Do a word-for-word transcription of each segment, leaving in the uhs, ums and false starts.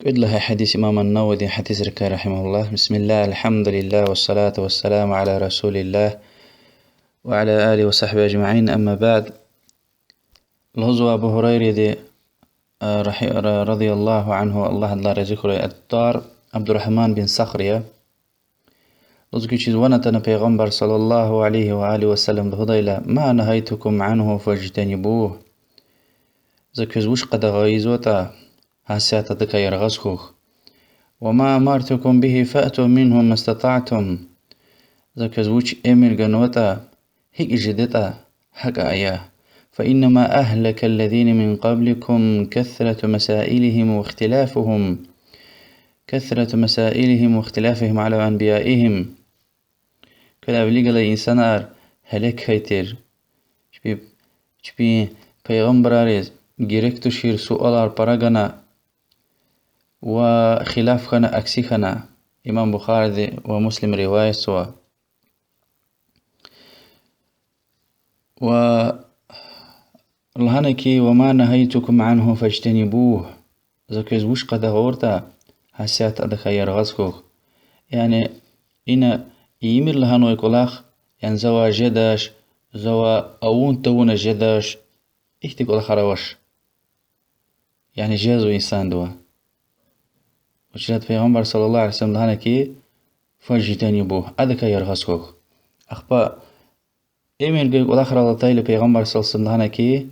Кӏуьд лагьай гьадис имам ан-Нававиди гьадисрикай, رحمه الله. بسم الله، الحمد لله، والصلاة والسلام على رسول الله، وعلى آله وصحبه أجمعين، أما بعد. Лугьузва Абу Гьурайради, а, рахи-, ра-, رضي الله عنه, Аллагь адалай рази хьурай, ат-Тарр Абдуррагьман бин Сахр я. Лугьуз хьи, чиз ван атана Пайгъамбар صلى الله عليه وآله وسلم лугьудайла: ما نهيتكم عنه فاجتنبوه. За квез вуч къадагъа ийизватӏа, гьасятда адакай яргъаз хьухь. وما أمرتكم به فأتوا منه ما استطعتم. За квез вуч эмир ганватӏа, гьикӏ жедатӏа, гьакӏ ая. فإنما أهلك الذين من قبلكم كثرة مسائلهم واختلافهم، كثرة مسائلهم واختلافهم على أنبيائهم. Квелай вилик галай инсанар гьелек хьайи тир. Чпи, чпин пайгъамбарриз герек тушир суалар пара гана ва хилаф хьана, акси хьана. Имам Бухариди ва Муслим риваятзава. Ва лагьана хьи, وما نهيتكم عنه فاجتنبوه. За квез вуч къадагъа авуртӏа, гьасятда адакай яргъаз хьухь. Яни ина ийимир лагьанвай кӏвалах, яни завай жедач, завай авун тавуна жедач, ихьтин кӏвалахар авач. Яни жезва инсандивай. Вучиз лагьайтӏа Пайгъамбар صلى الله عليه وسلم лагьана хьи, فاجتنبوه, адакай яргъаз хьухь. Ахпа эмир гайи кӏвалахрал атайла Пайгъамбар صلى الله عليه وسلم лагьана хьи,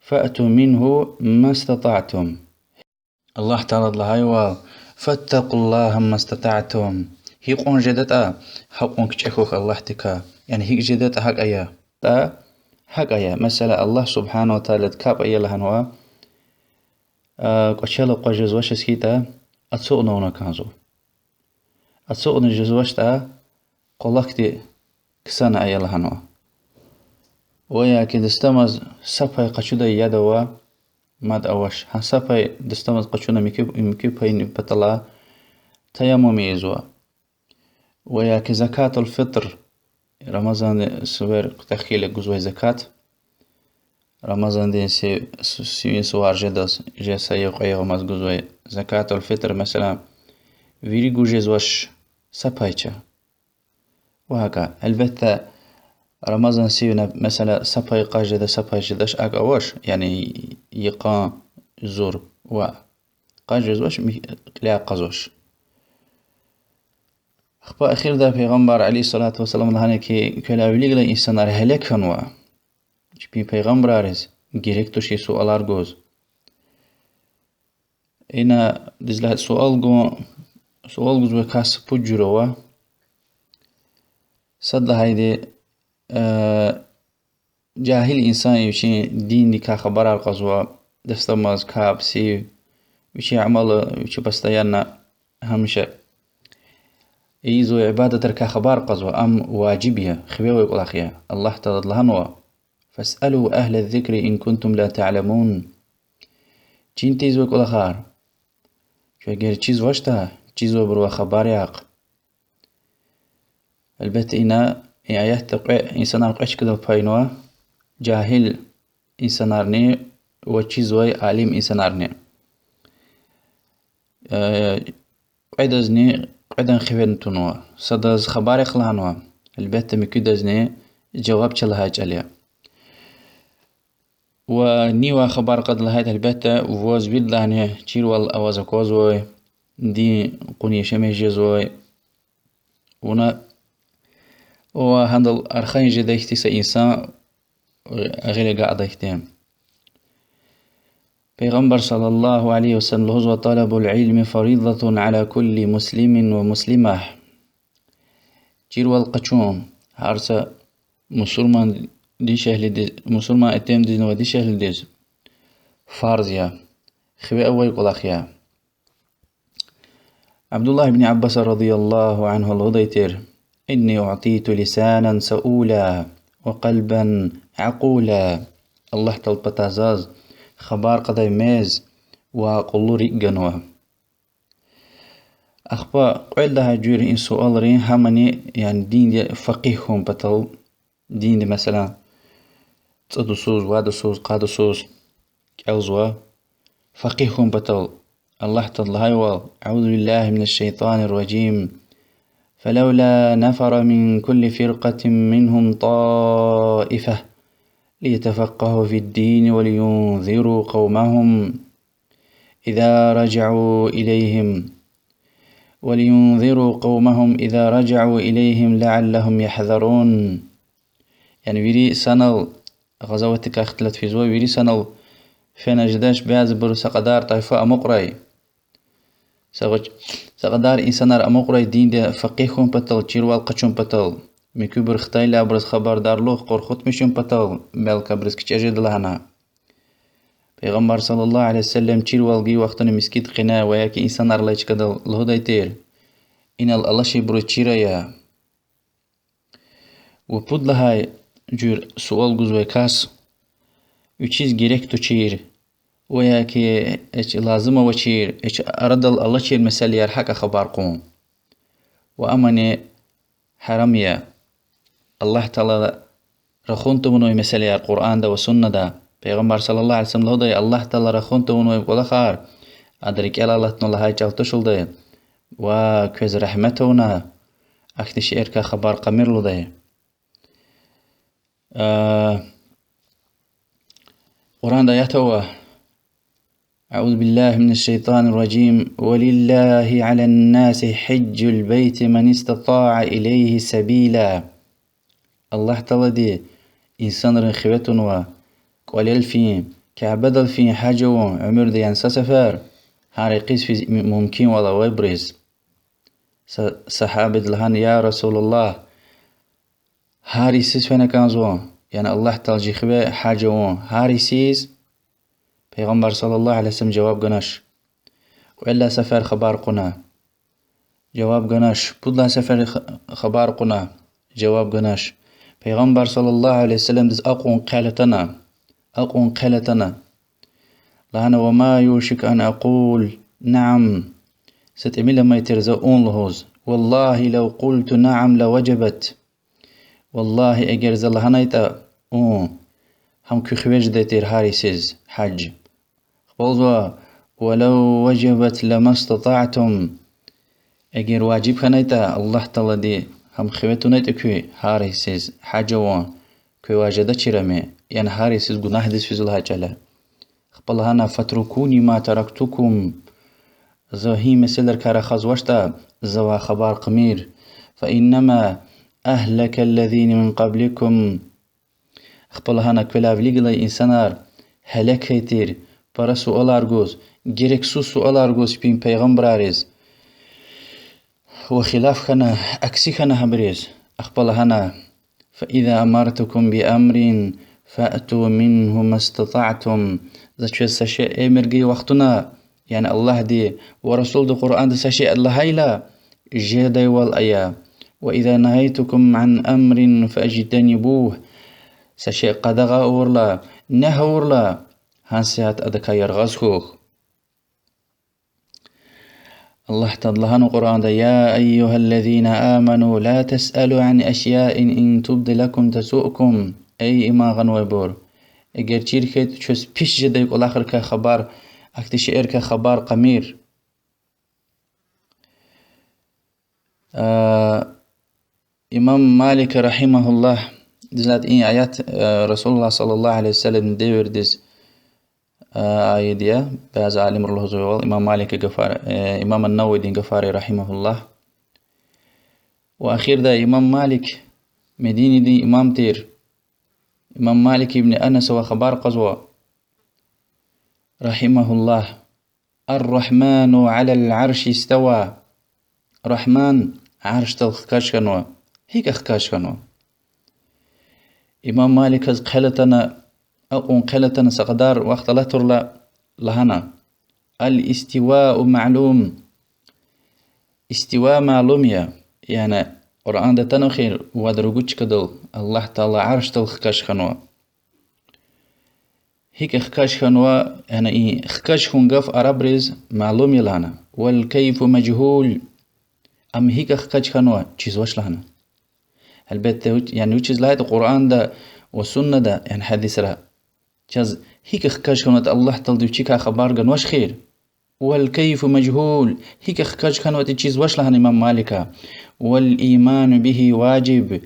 فأتوا منه ما استطعتم. Аллагь Таалади лагьайвал: فاتقوا الله ما استطعتم. Гьикьван жедатӏа, гьакьван кичӏе хьухь Аллагьдикай. Яни гьикӏ жедатӏа, гьакӏ ая. Тӏа гьакӏ ая. Месела, Аллагь سبحانه وتعالىди капӏ ая лагьанва, а, кӏвачел акъваз жезвачиз хьайитӏа, ацукьна авуна кӏанзава. Ацукьна жезвачтӏа, къвалакди ксана ая лагьанва. Ва я ки дастамаз са пай къачудай яд ава, мад авач. Гьа са пай дастамаз къачуна муькуь, муькуь пайин патала таяммум ийизва. Ва я ки закатуль-фитр, Рамазан сивер куьтягь хьайила гузвай закат, Рамазандин си-, с-, сивин сувар жедаз, жез са йикъа йигъамаз гузвай закатуль-фитр, месела, вири гуз жезвач, са пайча. Ва гьакӏа. Гьелбетда, Рамазан сивна, месела, са пай къаз жеда, са пай жедач, акӏ авач, яни йикъан зур ва къаз жезвач, ми-, кьиляй кьазвач. Ахпа эхирдай Пайгъамбар عليه الصلاة والسلام лагьана хьи, квелай вилик галай инсанар гьелек хьанва чпин пайгъамбарриз герек тушир суалар гуз. Ина дуьз лагьайтӏа суал гу-, суал гузвай кас пуд жуьре ава. Сад лагьайди, э, жагьил инсан я, вичин диндикай хабарар кьазва, дастамаз, капӏ, сив, вичин амал, вичи постоянно, гьамиша ийизвай ибадатрикай хабар кьазва, ам важиб я, хиве авай кӏвалах я. Аллагь Таалади лагьанва: فاسألوا أهل الذكر إن كنتم لا تعلمون. Чин тийизвай кӏвалахар, чун эгер чизвачтӏа, чизвайбурувай хабар яхъ. Гьелбетда, ина, и аятда кьве инсанар кьве чкадал пайнава: жагьил инсанарни ва чизвай алим инсанарни. Э, кьведазни кьведан хиве тунва. Садаз хабар яхъ лагьанва, гьелбетда, муькуьдазни жаваб ча лагьай чӏал я. Ва нивай хабар кьада лагьайтӏа, гьелбетда, ваз виридалайни чирвал аваз аквазвай, дин кьуна яшамиш жезвай, вуна ва гьадал архайин жедай хьтин са инсан гъиле агакьдай хьтин. Пайгъамбар صلى الله عليه وسلم лугьузва: طلب العلم فريضة على كل مسلم ومسلمة. Чирвал къачун гьар са мусурман дишегьлидиз, мусурман итимдизни ва дишегьлидиз фарз я, хиве авай кӏвалах я. Абдуллагь ибн Аббас رضي الله عنه лугьудай тир: إني أعطيت لسانا سؤولا وقلبا عقولا. Аллагь Тааладин патай заз хабар кьадай мез ва акьуллу рикӏ ганва. Ахпа кьвед лагьай жуьре и суалрин гьамани, яни динда факъигь хьун патал, динда, месела, цӏадусуз, вадусуз, къадусуз кӏелзава, факъигь хьун патал. Аллагь Таалади лагьайвал: أعوذ بالله من الشيطان الرجيم. فلولا نفر من كل فرقة منهم طائفة ليتفقهوا في الدين ولينذروا قومهم إذا رجعوا إليهم، ولينذروا قومهم إذا رجعوا إليهم لعلهم يحذرون. Яни вири санал, гъазаватдикай ихтилат физва, вири санал фена жедач бязибуру са кьадар тайфа амукьрай. Са кьач-, са кьадар инсанар амукьрай динда факъигь хьун патал, чирвал къачун патал, муькуьбур хтайла абуруз хабардарлух, къурхутмишун патал, белки абуруз кичӀе жеда лагьана. Пайгъамбар صلى الله عليه وسلم чирвал гайи вахтунда мискӀинда къене ва яки инсанар алай чкадал лугьудай тир: инал алачирбуруз чир ая. Ва пуд лагьай жуьр суал гузвай кас вичиз герек тушир ва яки гьич лазим авачир, гьич арадал алачир месэлаяр гьакӀа хабар кьун. Ва амани гьарам я. Аллагь Таала рахун тавунвай месэлаяр Къуръанда ва суннада. Пайгъамбар صلى الله عليه وسلم лугьудай: Аллагь Таала рахун тавунвай кӀвалахар Ада рикӀелай алатна лагьай чӀал тушалда. Ва квез рагьмет авуна, ахьтин шейэрикай хабар кьамир лугьудай. Къуръанда аят ава: أعوذ بالله من الشيطان الرجيم. ولله على الناس حج البيت من استطاع إليه سبيلا. Аллагь Таалади инсанрин хиве тунва кӀвалел фин, Кябедал фин гьаж авун уьмуьрда яни са сефер, гьар йикъиз физ мумкинвал авайбуриз. Са-, сагьабади лагьана: يا رسول الله, гьар йисуз фена кӀанзава, яни Аллагь Таалади хиве гьаж авун гьар йисуз? Пайгъамбар صلى الله عليه وسلم жаваб ганач. Кьвед лагьай сефер хабар кьуна. Жаваб ганач. Пуд лагьай сефер х-, хабар кьуна. Жаваб ганач. Пайгъамбар صلى الله عليه وسلمдиз акьван хъел атана. Акьван хъел атана. Лагьана: وما يوشك أن أقول نعم. Са тӀимил амай тир за ун лугьуз. والله لو قلت نعم لوجبت. Валлагьи, эгер за лагьанайтӀа ун, гьам куь хиве жедай тир гьар йисуз гьаж. Ахпа лугьузва: ولو وجبت لما استطعتم. Эгер важиб хьанайтӀа, Аллагь Таалади гьам хиве тунайтӀа куь гьар йисуз гьаж авун, квевай жедачир ам, яни гьар йисуз гунагьдиз физ лагьай чӀал я. Ахпа лагьана: فاتركوني ما تركتكم. За гьи месэлайрикай рахазвачтӀа, завай хабар кьамир. فإنما أهلك الذين من قبلكم. Ахпа лагьана: квелай вилик галай инсанар гьелек хьайи тир, пара суалар гуз, герексуз суалар гуз чпин пайгъамбарриз. Ва хилаф хьана, акси хьана гьабуриз. Ахпа лагьана: فإذا أمرتكم بأمر فأتوا منه ما استطعتم. За квез са шей эмир гайи вахтунда, яни Аллагьди ва Расулди Къуръанда са шей лагьайла, жедайвал ая. وإذا نهيتكم عن أمر فاجتنبوه. Са шей къадагъа авурла, негь авурла, гьасятда адакай яргъаз хьухь. Аллагь Таалади лагьана Къуръанда: يا أيها الذين آمنوا لا تسألوا عن أشياء إن تبد لكم تسؤكم. Эй иман гъанвайбур, эгер чир хьайитӀа, квез пис жедай кӀвалахрикай хабар, ахьтин шейэрикай хабар кьамир. Имам Малик رحمه الله, дизлад и аят رسول الله صلى الله عليه وسلمдин девирдиз аид я, бязи алимри лугьузвайвал, имам Маликан гафар, имам ан-Нававидин гафар رحمه الله. Ва ахирда имам Малик, Мединадин имам тир, имам Малик ибн Анасавай хабар кьазва رحمه الله: الرحمن على العرش استوى. Рагьман Аршдал хкаж хьанва. ГьикӀ хкаж хьанва? Имам Маликаз хъел атана, акьван хъел атана, са кьадар вахт алатурла, лагьана: الاستواء معلوم. Истива малум я, яни Къуръанда атанва эхир, вад-ругуд чкадал Аллагь Таала Аршдал хкаж хьанва. ГьикӀ хкаж хьанва, яни и хкаж хьун гаф арабриз малум я лагьана. والكيف مجهول. Ам гьикӀ хкаж хьанва, чизвач лагьана. Гьелбетда, вич-, яни вучиз лагьайтӀа Къуръанда ва Суннада, яни гьадисра, чаз гьикӀ хкаж хьанватӀа Аллагь Таалади вичикай хабар ганвач эхир. والكيف مجهول, гьикӀ хкаж хьанватӀа чизвач лагьана имам Малика. والإيمان به واجب,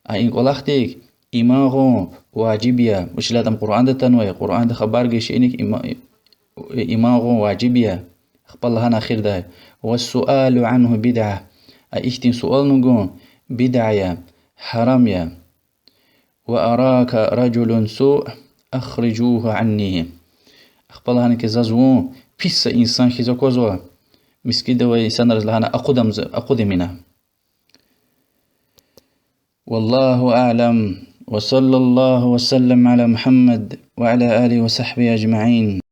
а и кӀвалахдик иман гъун важиб я. Вучиз лагьайтӀа ам Къуръанда атанвай, Къуръанда хабар гайи шейиник има-, иман гъун важиб я. Ахпа лагьана эхирдай: والسؤال عنه بدعة, а ихьтин суални гун бидаа я, гьарам я. وأراك رجل سوء أخرجوه عني. Ахпа лагьана хьи, заз вун пис са инсан хьиз аквазва, мискӀинда авай инсанриз лагьана акъудамз-, акъудимина. والله أعلم، وصلى الله وسلم على محمد وعلى آله وصحبه أجمعين.